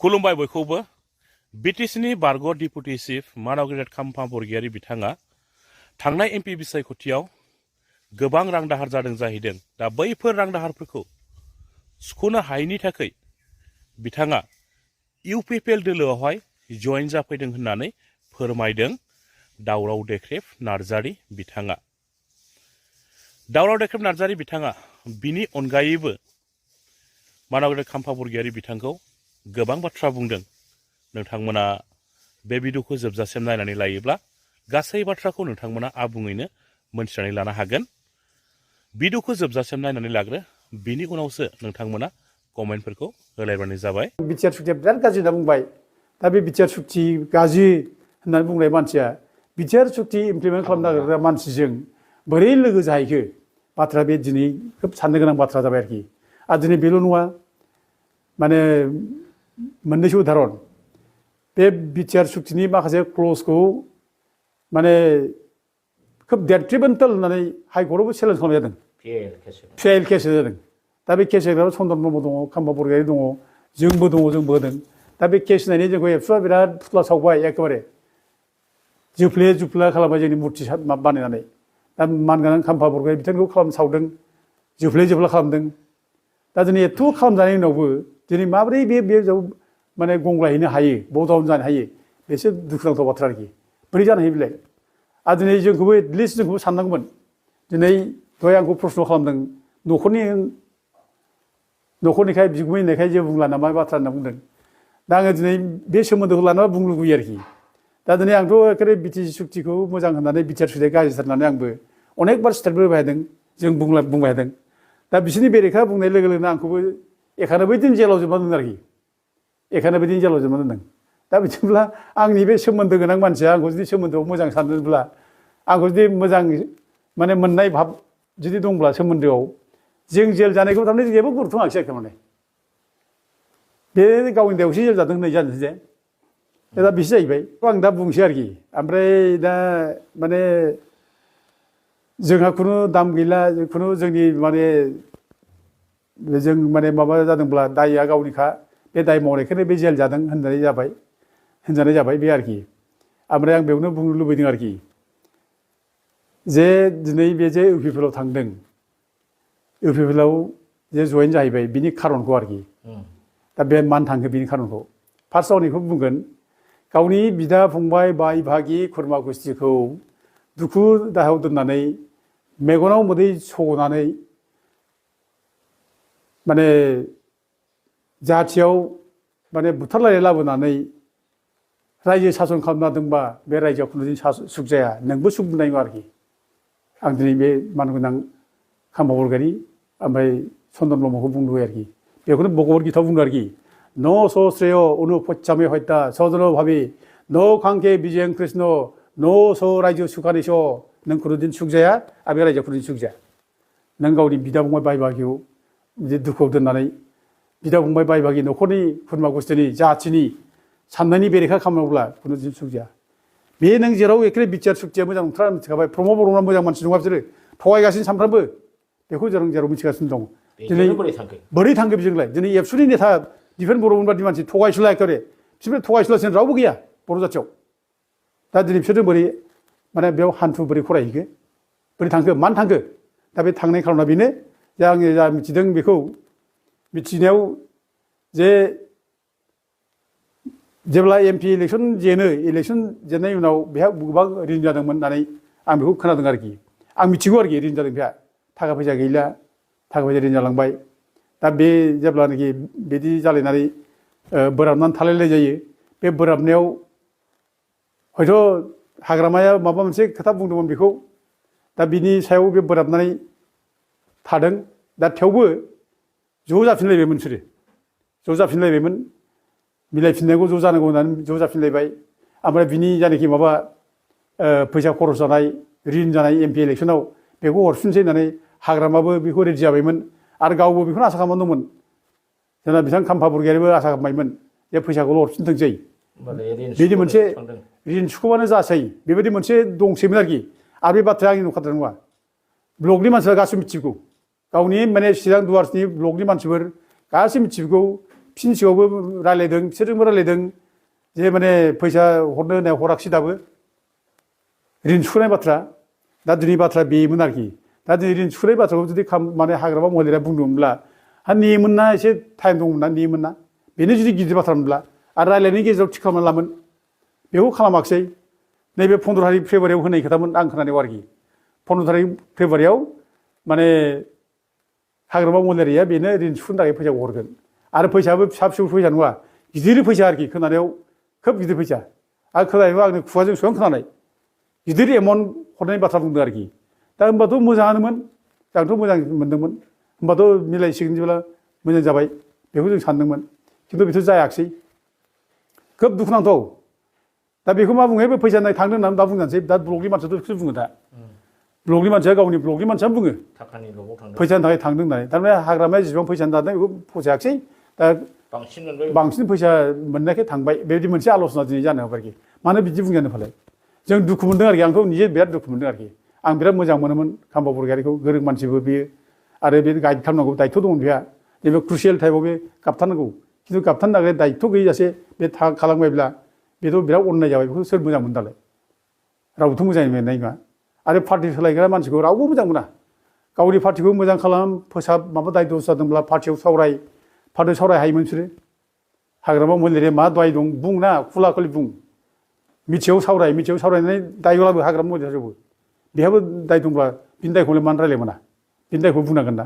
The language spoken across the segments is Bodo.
खुलुमबाय बयखौबो बिटिसिनि बारग' डिपुटि चिफ मानाव गेदेर खाम्फा बरगयारि बिथाङा थांनाय एमपि बिसायख'थियाव गोबां रां दाहार जादों जाहैदों। दा बैफोर रां दाहारफोरखौ सुख'नो हायैनि थाखाय बिथाङा इउपिपिएल दोलोआवहाय जयेन जाफैदों होननानै फोरमायदों दावराव देख्रेब नार्जारि बिथाङा। दावराव देख्रेब नार्जारि बिथाङा बिनि अनगायैबो मानाव गेदेर खाम्फा बरगयारि बिथांखौ गोबां बाथ्रा बुंदों। नोंथांमोना बे भिडिअखौ जोबजासिम नायनानै लायोब्ला गासै बाथ्राखौ नोंथांमोना आबुङैनो मोनथिनानै लानो हागोन। भिडिअखौ जोबजासिम नायनानै लाग्रो, बिनि उनावसो नोंथांमोना कमेन्टफोरखौ होलायबानो जाबाय। बिटिआर सुक्तिया बिराद गाज्रि होनना बुंबाय। दा बे बिटिआर सुक्ति गाज्रि होननानै बुंनाय मानसिया बिटिआर सुक्ति इमप्लिमेन्ट खालामनो नागिरग्रा मानसिजों बोरै लोगो जाहैखो? बाथ्राया बे दिनै खोब साननो गोनां बाथ्रा जाबाय आरोखि। आरो दिनै बेल' नङा, माने मोननैसो उदाहरन बे बिटिआर सुक्तिनि माखासे क्लजखौ माने खोब डेट्रिमेन्टेल होननानै हाइकर्टआवबो चेलेन्ज खालामनाय जादों। पिआइएल केस जादों। दा बे केस होग्रायाव चन्दन ब्रह्म दङ, खाम्फा बरगयारि दङ, जोंबो दङ, जोंबो होदों। दा बे केस होनायनि जोंखौ एबसुआ बिराद फुथ्ला सावबाय, एखेबारे जोफ्ले जुफ्ला खालामबाय जोंनि मुर्ति बानायनानै। दा मानगोनां खाम्फा बरगयारि बिथांखौ सावदों, जोफ्ले जुफ्ला खालामदों। दा दिनै एथ' खालामजानायनि उनावबो दिनै माबोरै बे माने गंग्लायहैनो हायो, बदाउन जानो हायो, बेसो दुखुनांथाव बाथ्रा आरोखि। बोरै जानो हायो बेलाय? आरो दिनै जोंखौबो एटलिस्ट जोंखौबो साननांगौमोन। दिनै दहाय आंखौ प्रश्न खालामदों, न'खरनिखाय बिगुमै होननायखाय जेबो बुंला नामा बाथ्रा होनना बुंदों। दा आङो दिनै बे सोमोन्दोखौ लानानै बुंनो लुबैयो आरोखि। दा दिनै आंथ' एखेबारे बिटिसि सुक्तिखौ मोजां होननानै बिटिआर सुक्तिया गाज्रिथार होननानै आंबो अनेकबार स्टेटमेन्ट होबाय थादों, जों बुंबाय थादों। दा बिसोरनि बेरेखा बुंनाय लोगो लोगोनो आंखौबो 91 दिन जेलाव जोबना दोनदों आरोखि। 91 दिन जेलाव जोबना दोनदों। दा बिदिब्ला आंनि बे सोमोन्दो गोनां मानसिया आंखौ जुदि सोमोन्दोआव मोजां सानदोंब्ला, आंखौ जुदि मोजां माने मोननाय भाब जुदि दंब्ला सोमोन्दोआव, जों जेल जानायखौ थारमाने जेबो गुरुत्व होआखिसै आरोखि। माने बे गावनि दायावसो जेल जादों होननाय जानोसै जे दा बिसो जाहैबाय। आं दा बुंसै आरोखि। ओमफ्राय दा माने जोंहा खुनु दाम गैला, खुनु जोंनि माने जों माने माबा जादोंब्ला दायआ गावनिखा, बे दाय मावनायखौनो बे जेल जादों होनजानाय जाबाय बे आरोखि। ओमफ्राय आं बेयावनो बुंनो लुबैदों आरोखि जे दिनै बे जे इउपिपिएलआव थांदों, इउपिपिएलआव जे जयेन जाहैबाय, बिनि खारनखौ आरोखि। दा बे मानो थांखो बिनि खारनखौ फार्स्टआव बेखौ बुंगोन। गावनि बिदा फंबाय, बाय बाहागि, खुरमा गुस्थिखौ दुखु दाहायाव दोननानै, मेगनाव मोदै सग'नानै माने जाथियाव माने बुथारलायनाय लाबोनानै रायजो सासन खालामना दोंबा बे रायजोआव खुनुदिन सुख जाया, नोंबो सुख मोननाय नङा आरोखि। आं दिनै बे मानगोनां खाम्फा बरगयारि ओमफ्राय चन्दन ब्रह्मखौ बुंनो लुबैयो आरोखि। बेखौनो भगबत गीतायाव बुंदों आरोखि। न स श्रेय अनुपच्चामे हत्या सजन भाबि न खांखे बिजयं कृष्ण न स रायजो सुखानिस। नों खुनुदिन सुख जाया आरो बे रायजोआव खुनुदिन सुख जाया। नों गावनि बिदा फंबाय बाय बाहागिखौ बिदि दुखुआव दोननानै, बिदा फंबाय बाय बाहागि न'खरनि खुरमा गुस्थिनि जाथिनि साननायनि बेरेखा खालामोब्ला खुनुदिन सुख जाया। बे नों जेराव एखेबारे बिटिआर सुक्तिया मोजां नंथारा मिथिखाबाय। प्रमद बर'आ मोजां मानसि नङा, बिसोरो थगायगासिनो सानफ्रामबो। बेखौ जों जेराव मिथिगासिनो दं। दिनै बोरै थांखो बिजोंलाय? दिनै एबसुनि नेता दिफेन बर'मोन बादि मानसि थगायसुला, एखेबारे बिसोर थगायसुलासिन रावबो गैया बर' जाथियाव। दा दिनै बिसोरजों बोरै माने बेयाव हान्थु बोरै फरायहैखो, बोरै थांखो, मानो थांखो? दा बे थांनाय खारना बेनो जे आङो जा मिथिदों बेखौ मिथिनायाव जे जेब्ला एमपि इलेक्सन जेननायनि उनाव बेहा गोबां रिन जादोंमोन होननानै आं बेखौ खोनादों आरोखि। आं मिथिगौ आरोखि रिन जादों बेहा। थाखा फैसा गैला, थाखा फैसा रिन जालांबाय। दा बे जेब्लानाखि बिदि जालायनानै बोराबनानै थालायलाय जायो, बे बोराबनायाव हयथ' हाग्रामाया माबा मोनसे खोथा बुंदोंमोन बेखौ। दा बिनि सायाव बे बोराबनानै थादों। दा थेवबो ज' जाफिनलायबायमोन बिसोरो, ज' जाफिनलायबायमोन। मिलायफिननांगौ, ज' जानांगौ होननानै ज' जाफिनलायबाय। ओमफ्राय बिनि जायनाखि माबा फैसा खरस जानाय, रिन जानाय एमपि इलेक्सनाव बेखौ हरफिनसै होननानै हाग्रामाबो बेखौ रेडि जाबायमोन। आरो गावबो बेखौनो आसा खालामनानै दंमोन। जोंना बिथां खाम्फा बरगयारिबो आसा खालामबायमोन जे फैसाखौल' हरफिनथोंसै, बिदि मोनसे रिन सुख'बानो जासै, बेबायदि मोनसे दंसैमोन आरोखि। आरो बे बाथ्राया आंनि नंखाथार नङा, ब्लकनि मानसिफ्रा गासैबो मिथिगौ। गावनि माने चिरां दुवार्सनि ब्लकनि मानसिफोर गासैबो मिथिगौ। फिनसियावबो रायलायदों बिसोरजोंबो रायलायदों जे माने फैसा हरनो होनाया हराखिसै दाबो ऋण सुख'नाय बाथ्रा दा दिनै बाथ्रा बेमोन आरोखि दा दिनै ऋण सुख'नाय बाथ्राखौ जुदि माने हाग्रामा महिलाया बुंदोंमोनब्ला नेयोमोन ना एसे टाइम दंमोन ना नेयोमोन ना बेनो जुदि गिदिर बाथ्रामोनब्ला आरो रायलायनायनि गेजेराव थि खालामना लामोन बेखौ खालामाखिसै नैबे 15 थारिख फेब्रुवारियाव होनाय खोथामोन आं खोनानायाव आरोखि 15 थारिख फेब्रुवारियाव माने हाग्रामा महिलारिया बेनो ऋण सुख'नो थाखाय फैसाखौ हरगोन आरो फैसायाबो फिसा फिसौ फैसा नङा गिदिर फैसा आरोखि खोनानायाव खोब गिदिर फैसा आरो खोनानायाव आंनि खुगाजों सुगां खोनानाय गिदिर एमाउन्ट हरनायनि बाथ्रा बुंदों आरोखि दा होनबाथ' मोजाङानोमोन जोंथ' मोजां मोनदोंमोन होनबाथ' मिलायसिगोन जेब्ला मोजां जाबाय बेखौ जों सानदोंमोन खिन्थु बेथ' जायाखिसै खोब दुखुनांथाव दा बेखौ मा बुङो बे फैसा नाय थांदों होननानै दा बुंनोसै दा ब्लकनि मानसियाथ' बेखौसो बुङो दा ब्लकनि मानसिया गावनि ब्लकनि मानसिया बुङो थाखानि लबाव थांदों फैसानि थाखाय थांदों होननानै थारमाने हाग्रामाया जेसेबां फैसा दादों बेखौ फसायाखिसै दा बांसिन फैसा मोननायखाय थांबाय बेबायदि मोनसे आल'सना दिनै जानो हाबाय आरोखि मानो बिदि बुंजानो फालाय जों दुखु मोनदों आरोखि आंथ' निजे बिराद दुखु मोनदों आरोखि आं बिराद मोजां मोनोमोन खाम्फा बरगयारिखौ गोरों मानसिबो बियो आरो बे गाइड खालामनांगौ दायथ' दङ बेहा नैबे क्रुसियेल टाइमाव बे गाबथारनांगौ खिन्थु गाबथानो थाखाय दायथ' गैयाजासे बे खालामबायब्ला बेथ' बिराद अननाय जाबाय बेखौ सोर मोजां मोनो दालाय रावबोथ' मोजां मोननाय नङा आरो पार्टि सोलायग्रा मानसिखौ रावबो मोजां मोना गावनि पार्टिखौ मोजां खालाम फोसाब माबा दाय दस जादोंब्ला पार्टियाव पार्टियाव सावराय हायोमोन बिसोरो हाग्रामा महिलारिया मा दाय दं बुं ना खुला खुलि बुं मिथियाव सावरायनानै दायब्लाबो हाग्रामा महिलारियावबो बेहाबो दाय दंब्ला बिनि दायखौलाय मानो रायलाय मोना बिनि दायखौ बुंनांगोन ना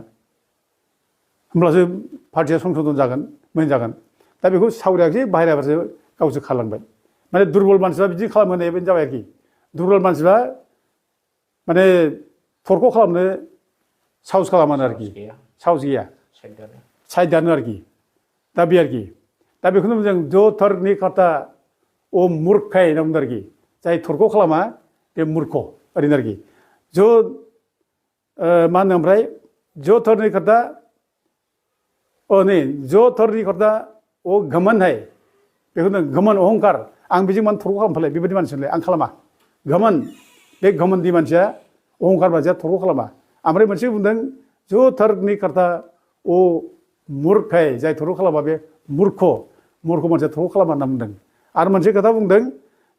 होमब्लासो पार्टिया संसदन जागोन मोजां जागोन दा बेखौ सावरायाखिसै बाहेराफोरसो गावसो खालामबाय माने दुरबल मानसिफ्रा बिदि खालामो होननाय बायदि जाबाय आरोखि दुरबल मानसिफ्रा माने थरख' खालामनो साहस खालामानो आरोखि साहस गैया साइड दानो आरोखि दा बे आरोखि दा बेखौनो जों जो थर्कनि खाता अ मुर्खाय होनना बुंदों आरोखि जाय थरख' खालामा बे मुर्ख ओरैनो आरोखि जो मा होनो ओमफ्राय जो थर्कनि खाता जो थर्कनि खाता अ घमन है बेखौनो घमन अहंकार आं बेजों मानो थरख' खालामफालाय बेबायदि मानसिलाय आं खालामा घमन बे घमननि मानसिया अहंकार मानसिया थरख' खालामा ओमफ्राय मोनसे बुंदों जो थर्कनि खाता अ मुर्खाय जाय थरख' खालामा बे मुर्ख मानसिया थरख' खालामा होनना बुंदों आरो मोनसे खोथा बुंदों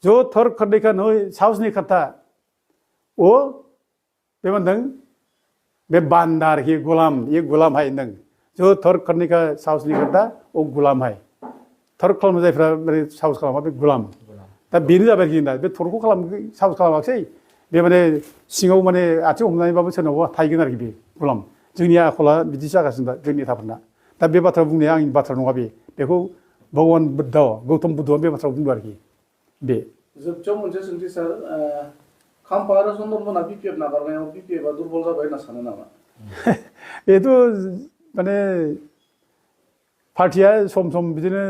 जो थर्क करने का साहसनि खोथा अ बे होनदों बे बान्दा आरोखि गुलाम ये गुलाम है होनदों जो थर्क करने का साहसनि खोथा अ गुलाम है थर्क खालामनो जायफ्रा साहस खालामा बे गुलाम दा बेनो जाबाय आरोखि दा बे थरख' साहस खालामाखिसै बे माने सिङाव माने आथिं हमनानैबाबो सोरनावबा थाहैगोन आरोखि बे गुलाम जोंनि आखला बिदि जागासिनो दा जोंनि नेताफोरना दा बे बाथ्रा बुंनाया आंनि बाथ्रा नङा बेखौ भगवान बुद्ध गौतम बुद्धआ बे बाथ्राखौ बुंदों आरोखि बे जोबथियाव मोनसे सोंथि सार खाम्फा आरो चन्द्रमोना बिपिएफ नागारनायाव बिपिएफआ दुरबल जाबाय होनना सानो नामा बेथ' माने पार्टिया सम बिदिनो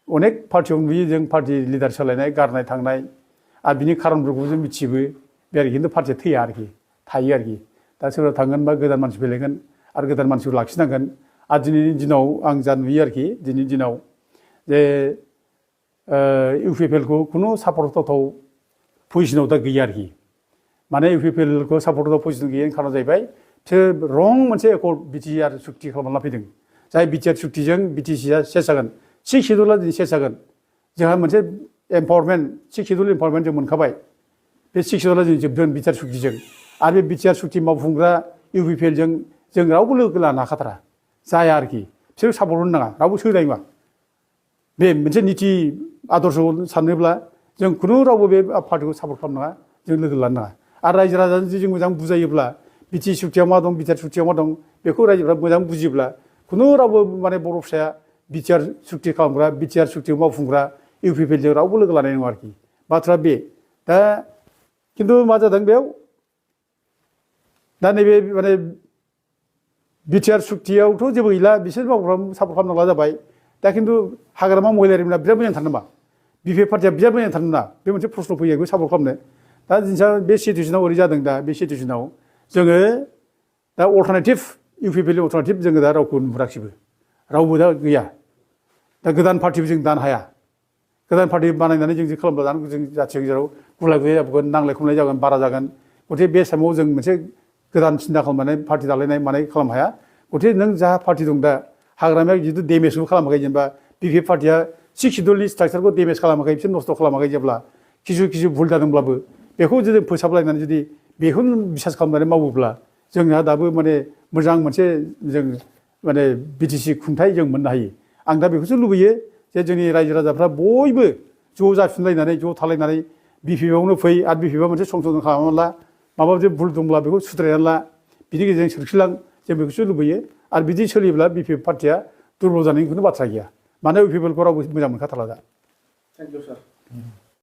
अनेक पार्टियाव नुयो जों पार्टि लिडार सोलायनाय गारनाय थांनाय आरो बिनि खारनफोरखौ जों मिथियोबो बे आरोखि खिन्थु पार्टिया थैया आरोखि थायो आरोखि दा सोरबा थांगोन बा गोदान मानसि फैलायगोन आरो गोदान मानसिखौ लाखिनांगोन आरो दिनैनि दिनाव आं जा नुयो आरोखि दिनैनि दिनाव जे इउपिपिएलखौ खुनु सापर्ट होथाव पजिसनाव दा गैया आरोखि माने इउपिपिएलखौ सापर्ट होथाव पजिसन गैयैनि खारना जाहैबाय बिसोर रं मोनसे एकर्ड बिटिआर सुक्ति खालामना फैदों जाय बिटिआर सुक्तिजों बिटिसिआ सेस जागोन 6 सिडुला दिनै सेस जागोन जोंहा मोनसे एम्पावारमेन्ट 6 सिडुल एम्पावारमेन्ट जों मोनखाबाय बे 6 सिडुला जों जोबदों बिटिआर सुक्तिजों आरो बे बिटिआर सुक्ति मावफुंग्रा इउपिपिएलजों जों रावबो लोगो लानो हाखाथारा जाया आरोखि बिसोर सापर्ट होनो नाङा रावबो सोलाय नङा बे मोनसे निति आदर्श साननोब्ला जों खुनु रावबो बे पार्टिखौ सापर्ट खालामनाङा जों लोगो लानो नाङा आरो रायजो राजाजों जुदि जों मोजां बुजायोब्ला बिटि सुक्तियाव मा दं बिटिआर सुक्तियाव मा दं बेखौ रायजोफ्रा मोजां बुजियोब्ला खुनु रावबो माने बर' फिसाया बिटिआर सुक्ति खालामग्रा बिटिआर सुक्तियाव मावफुंग्रा इउपिपिएलजों रावबो लोगो लानाय नङा आरोखि बाथ्रा बे दा खिन्थु मा जादों बेयाव दा नैबे माने बिटिआर सुक्तियावथ' जेबो गैला बिसोर मावग्रा सापर्ट खालामनांला जाबाय दा खिन्थु हाग्रामा महिलारिफोरा बिराद मोजां थानो नामा बिपिएफ पार्टिया बिराद मोजां थानो ना बे मोनसे प्रश्न फैयो बेखौ सापर्ट खालामनो दा जिनिसा बे सिटुवेसनाव ओरै जादों दा बे सिटुवेसनाव जोङो दा अल्टारनेटिभ इउपिपिएलनि अल्टारनेटिभ जोङो दा रावखौ नुहुराखिसैबो रावबो दा गैया दा गोदान पार्टिबो जों दानो हाया गोदान पार्टि बानायनानै जों खालामब्ला दानो जों जाथिनि गेजेराव गुलाय गुजाय जाबोगोन नांलाय खमलाय जागोन बारा जागोन गथिखे बे समाव जों मोनसे गोदान सिन्था खालामनानै पार्टि दालायनाय मानाय खालामनो हाया गथिखे नों जा पार्टि दं दा हाग्रामाया जितु डेमेजबो खालामाखै जेनेबा बिपिएफ पार्टिया सिक्सडुलनि स्ट्राक्चारखौ डेमेज खालामाखै बिसोर नस्थ' खालामाखै जेब्ला किसु भुल जादोंब्लाबो बेखौ जुदि फोसाबलायनानै जुदि बेखौनो बिसास खालामनानै मावोब्ला जोंहा दाबो माने मोजां मोनसे जों माने बिटिसि खुंथाय जों मोननो हायो आं दा बेखौसो लुबैयो जे जोंनि रायजो राजाफ्रा बयबो ज' जाफिनलायनानै ज' थालायनानै बिपिएफआवनो फै आरो बिपिएफआ मोनसे संशोधन खालामनानै ला माबा मोनसे भुल दंब्ला बेखौ सुद्रायनानै ला बिनि गेजेरजों सोरखिलां जों बेखौसो लुबैयो आरो बिदि सोलियोब्ला बिपिएफ पार्टिया दुरबल जानायनि खुनु बाथ्रा गैया मानो बिपिएफखौ रावबो मोजां मोनखाथारला दा थेंक इउ सार